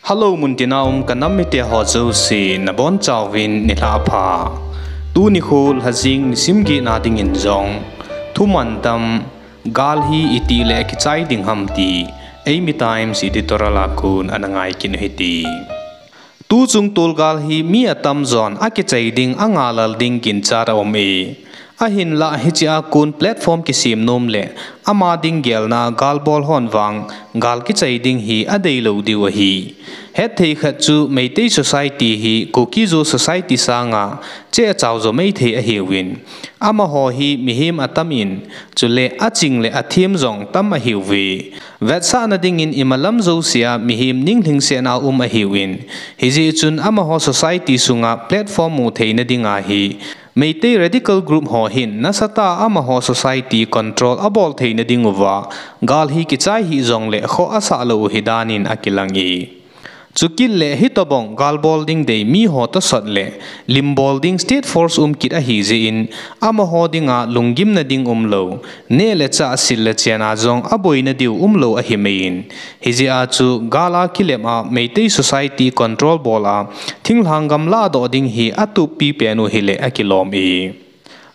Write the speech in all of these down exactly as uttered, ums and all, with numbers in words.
Hello, muntina um kanam mite ho jouse, nabonchauvin nilhah pha. Tuni kho lhajing nisim get na dingin jong, thuman tam, gal hi itih le kichai ding ham ti, Eimi Times editorial a kon ana ngai kit u hite. Tuchung tol gal hi mi atamjon akichai ding, angalal ding ginchat aum e. Ahinlah hichea kon platform kisem nom le ama ding gelna galbol hon vang gal kichai ding hi adeilou diu ahi. Hetthei khat chu Meitei society hi Kuki-Zo society sanga cheh achao jo maithei ahiuvin, amaho hi mihem atam in, chule aching le athem jong tam ahiuve. Vetsahna dingin imalam jousea mihem ninglhingsetna um ahiuvin, hijeh chun amaho society sunga platform mu theina dinga hi Meitei radical group ho hin nasatah a amaho society control abol theina dinguva gal hi kichai hih jongle khoh asah lou u hidan in akilang e. Chukit le hitobang galbol ding dei miho tosot le limbol ding state force um kit ahijeh in, amaho dinga lunggimna ding umlou, neh le chah, sil le chen a jong aboina diu umlou ahimai in, hijeh a chu gal a kilep a Meitei society control bol a thinglhang gam lahdoh ding hi atuppi pen u hile akilom e.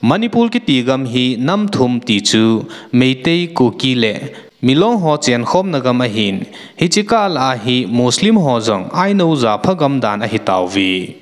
Manipur kiti gam hi nam thum ti chu Meitei, Kuki le Milong ho chenkhomna gam ahin, hiche kah lah a hi Muslim ho jong ainou japha gam dan ahitauve.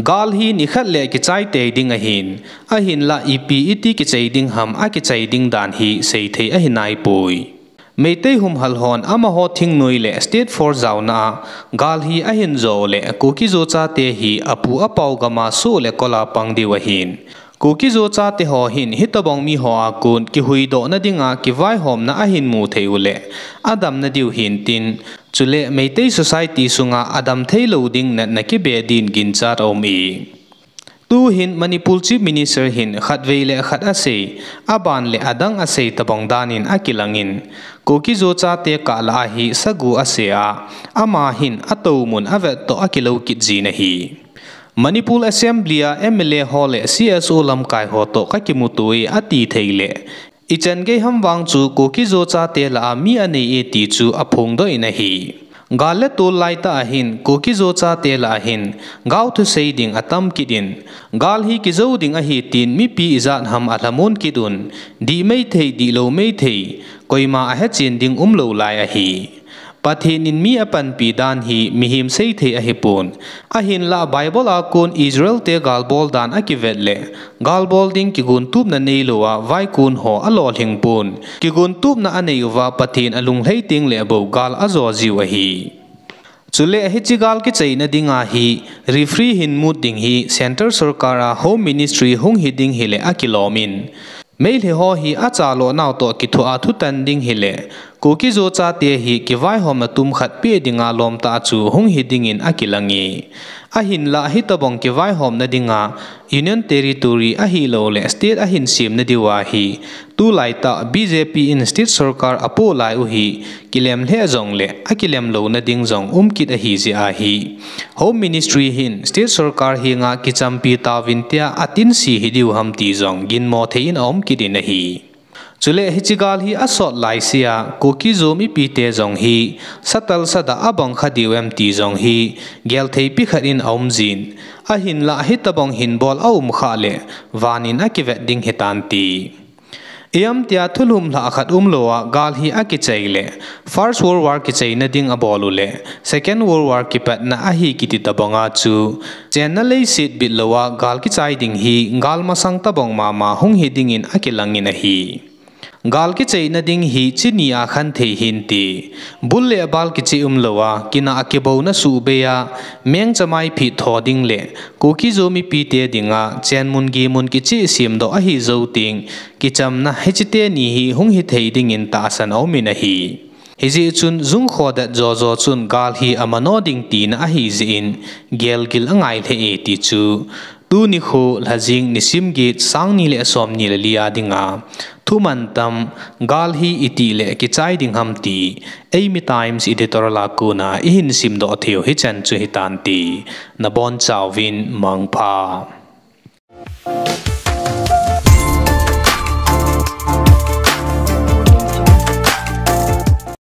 Gal hi nikhat le kichai tei ding ahin, ahinlah ipi iti kichai ding ham, akichai ding dan hi seithei ahinaipoi. Meitei humhal hon amaho thingnoi le state force jaona a gal hi ahin jo le Kuki-Zo chate hi apu apao gam a soh le kol a pang diu ahin, Kuki-Zo chate ho hin hitobang miho a kon kihuhdohna dinga kivaihomna ahin mu thei u le adamna diu hintin, chule Meitei society sunga adam theilou ding natna kibe din ginchat aum e. Tuhin Manipur Chief Minister hin khatvei le khat asei, aban le adang asei tobang dan in akilangin, Kuki-Zo chate kah lah a hi sagu asei a, ama hin atoumun avet toh akilou kit jin ahi. Manipur Assembly a M L A ho le C S O lamkai ho toh kakimuto e ati thei le, ichan gei ham vang chu Kuki-Zo chate lah a mi anei e ti chu aphongdoh in ahi. Gal le tol laitah a hin Kuki-Zo chate lah a hin gaothusei ding atam kit in, gal hi kijo ding ahi tin mipi ijat ham alhamon kit un, dih maithei, dihlou maithei, koima ahechen ding umlou lai ahi. Pathen in mi apanpi dan hi mihem seithei ahipon. Ahinlah Bible a kon Israel te galbol dan akivet le, galbol ding kiguntupna neilou a vaikon ho alolhing pon. Kiguntupna anei uva Pathen alunglhai teng le bou gal ajo jiu ahi. Chule hiche gal kichaina dinga hi referee hin mut ding hi Centre sorkar a Home Ministry hung hi ding hile akilom in, Meitei ho hi achaloh nau toh kithoa thutan ding hile, Kuki-Zo chate hi kivaihomna tum khat peh dinga lomtah chu hung hi dingin akilang e. Ahinlah hitobang kivaihomna dinga Union Territory ahilouleh state ahin semna diu ahi. Tulaitah B J P in state sorkar apoh lai u hi, kilem lheh jongle akilem louna ding jong um kit ahi jeh ahi. Home Ministry hin state sorkar henga kichampi tauvin tia atinse hi diu ham ti jong ginmo thei in aum kit in ahi. Chule hiche gal hi asot laisea Kuki-Zo mipite jong hi satal sadah abang kha diu em ti jong hi geltheipi khat in aum jin. Ahinlah hitobang hin bol aum khah le van in akivet ding hitante. Iam tia thulhum lhah khat umlouva gal hi akichai le, First World War kichaina ding abol u le, Second World War kipatna ahi kiti tobanga chu, chenna leiset bit louva gal kichai ding hi gal masang tobang mama hung hi dingin akilangin ahi. Gal kichaina ding hi chuni a khan thei hinte, bul le bal kichai umlouva, kinah kibouna suhbeiya, mengcha maiphit tho ding le, Kuki-Zo mipite dinga chenmun gimun kichai semdoh ahi jou teng, kichamna hiche teni hi hung hithei dingin tahsan aumin ahi. Hijeh chun jung khodet jojo chun gal hi amano ding tina ahi jeh in gelgil angai lheh e ti chu tuni kho lhajing nisim get sangni le somni le li a dinga thuman tam gal hi itih le kichai ding ham ti Eimi Times editorial a kona ihin simdoh theiu hichan chu hitante, nabonchauvin mangpha.